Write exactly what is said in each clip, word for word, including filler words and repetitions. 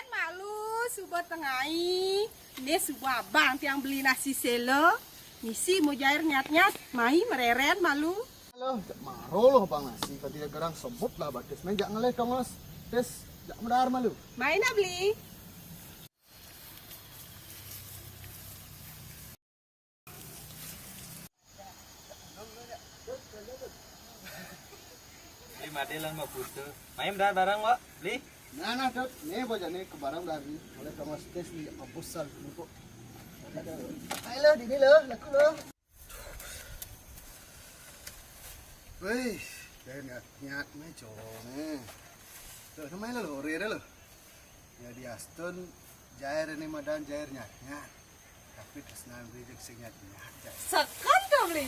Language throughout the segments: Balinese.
Malu suba tengai, né suba abang tiang beli nasi séla, ngisi mo jair nyat-nyat, mai mereren malu. Alah, jak maro loh bang nasi, kadi garang sebut lah batis, main jak ngelih tongos, tis, jak medar malu. Mai na beli. Beli Madé lan Mbok Putu. Mai medar bareng, Mbok. Beli. Nah, nah, Dut. Né bojone ke bareng dari. Oleh kamu stres nih, ya, kampus sal, empuk. Ayo lo, dini lo, laku lo. Wéh, jair nyat-nyat né, cowokné. Tuh, namanya lo, lo, rere lo. Ya, diastun jair né madan jair nyat-nyat. Tapi tresnan beli jeg sing nyat-nyat, jair. Seken to, Beli?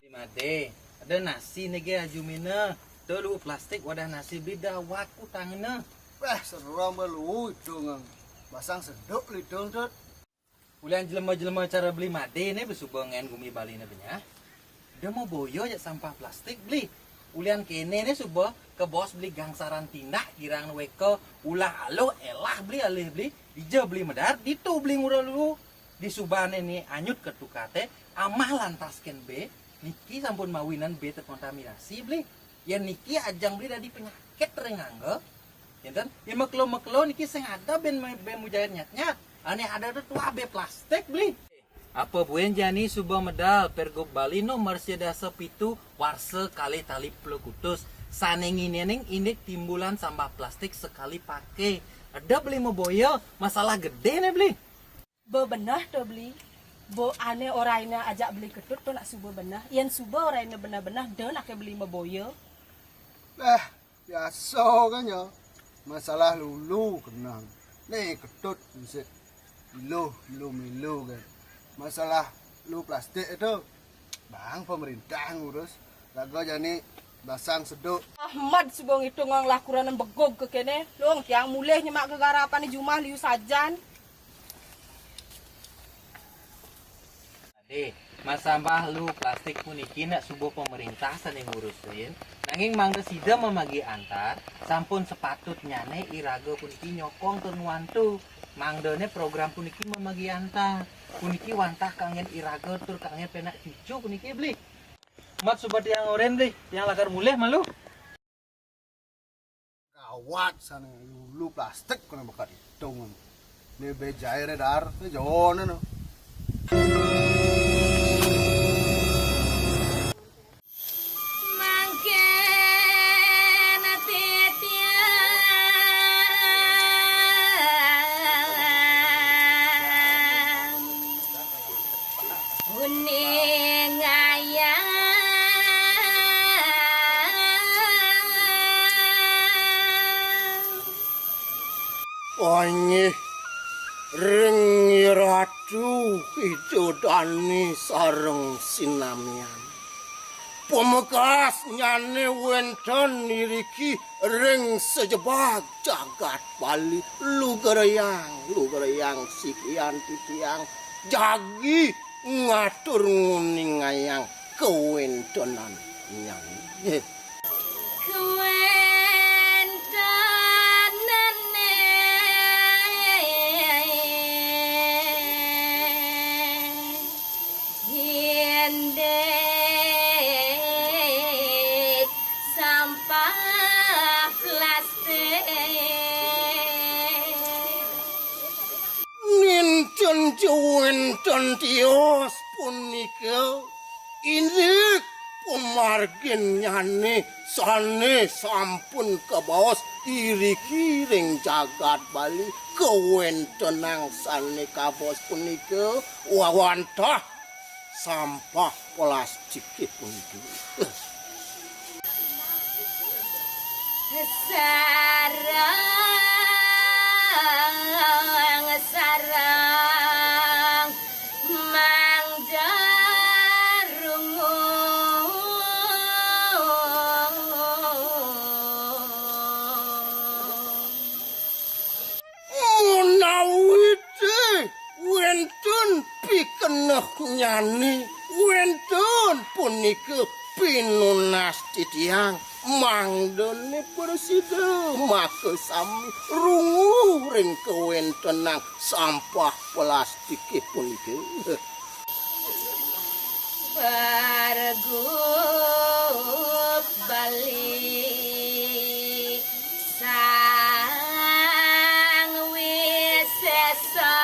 Di Madé, ada nasi né gé ajumina. Tuh, lu plastik wadah nasi beli dah waku tangena. Wah, seram ba lu itu ngang. Basang seduk lu itu, Dut. Ulian jelema-jelema cara beli Madé né besuba ngén gumi Bali né benyah. Da maboya jak sampah plastik beli. Ulian kéné né suba kabaos beli gangsaran tindak girang wéka ulah aluh élah beli alih beli. Dija beli medar, ditu beli ngura lulu. Disubané né anyut ka tukaté, amah lantas kén bé, niki sampun mawinan bé terkontaminasi beli. Yén niki ajang beli dadi penyakit ring angga. Yén ten, yén makelo-makelo niki sing ada bén, bén mujair nyat-nyat. Ané ada tuah bé plastik beli. Apa buin jani suba medal Pergub Bali nomor sia dasa pitu warsa kalih tali puluh kutus. Sané nginening indik timbulan sampah plastik sekali pakai. Ada beli maboya, masalah gedé né beli. Ba beneh to beli. Ba ané oraina ajak beli Ketut to nak suba beneh. Yén suba oraina beneh-beneh, da naké beli maboya. Lah, biasa kan ya. Masalah lulu kenang. Né Ketut mesti. Milu, milu, milu kan. Masalah lu plastik itu, bang pemerintah ngurus. Raga jani basang seduk. Ahmad suba ngitung orang lakuranan begug ke kéné. Long tiang mulih nyemak gegarapan di jumah liu sajan. Dé, masalah lu plastik puniki nak suba pemerintah sané ngurusin. Nanging mangda sida mamagi antar, sampun sepatutnyané iraga puniki nyokong tur ngwantu. Mangdané program puniki mamagi antar. Puniki wantah kanggén iraga tur kanggén pénak cucu puniki beli. Mat suba tiang oren beli, tiang lakar mulih malu. Gawat sané lulu plastik kena bekat hitung. Né bé jair dar, né jono no. Mangkén titiang Uning ayang. Panggih ring Ratu Ida Dani sareng sinamian. Pamekasnyané wénten iriki ring sajebag jagat Bali, lugrayang, lugrayang sikian titiang jagi ngatur nguningayang kawéntenannyané. Kawéntenané indik sampah plastik. Nénten ja wénten tios punika, indik pamarginnyané sané sampun kabaos iriki ring jagat Bali, kawéntenan sané kabaos punika wantah sampah plastikipun. Sareng, sareng mangda rungu. Menawi té wénten pikenehnyané, wénten punika pinunas titiang. Mangdane prasida maka sami rungu ring kawentenang sampah plastike punika. Pergub Bali Sang Wisesa.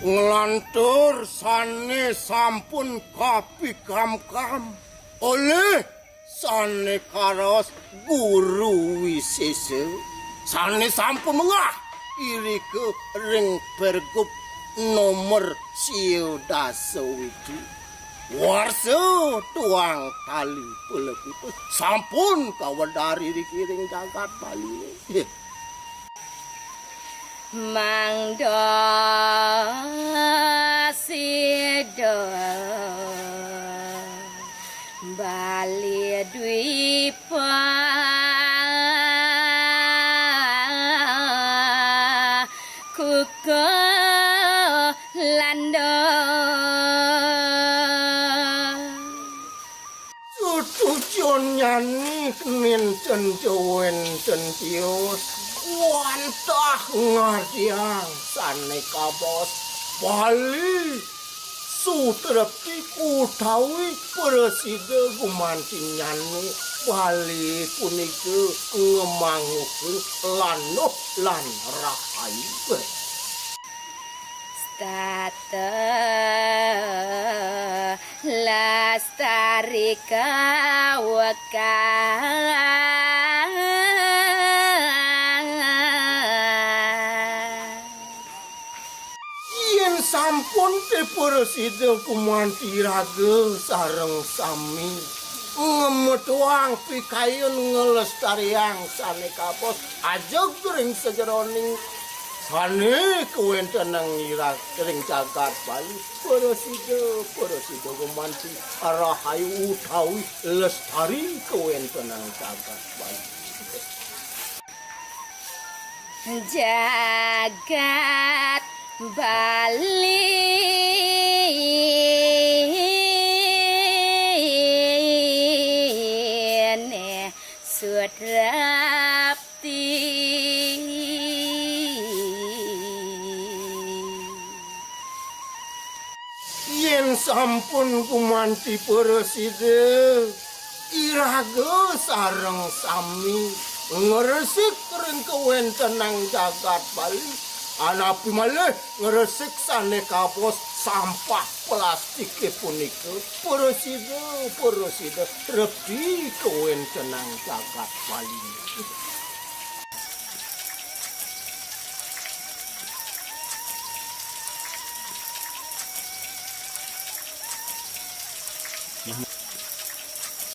Nglantur sane sampun kapikamkam olih sane karaos Guru Wisesa, sane sampun mengah irika ring pergub nomor siu dasa witu. Warsa tuang tali pelekutus sampun kawedar iriki ring jagat Bali. Mangda sida Bali Dwipa kukuh landa. Sutujon nyani nenten wenten tios wantah ngadiang sane kabos Bali sutrepti utawi prasida gumanti nyani Bali punika ngemanguhing lanuh lan rahayu. Stata lastari kawekah. Yen sampun te prasida gumanti raga sareng sami ngemetuang pikayun ngelestariang sane kabos ajeg ring sajeroning sane kawentenang ira-, ring jagat Bali, prasida, prasida gumanti rahayu utawi lestari kawentenang jagat Bali. Jagat Bali ne sutrepti. Yen sampun gumanti prasida, iraga sareng sami ngresik ring kawentenan jagat Bali, anapi malih ngresik sane kabos sampah plastike punika, prasida, prasida, rebdi kawentenan jagat Bali.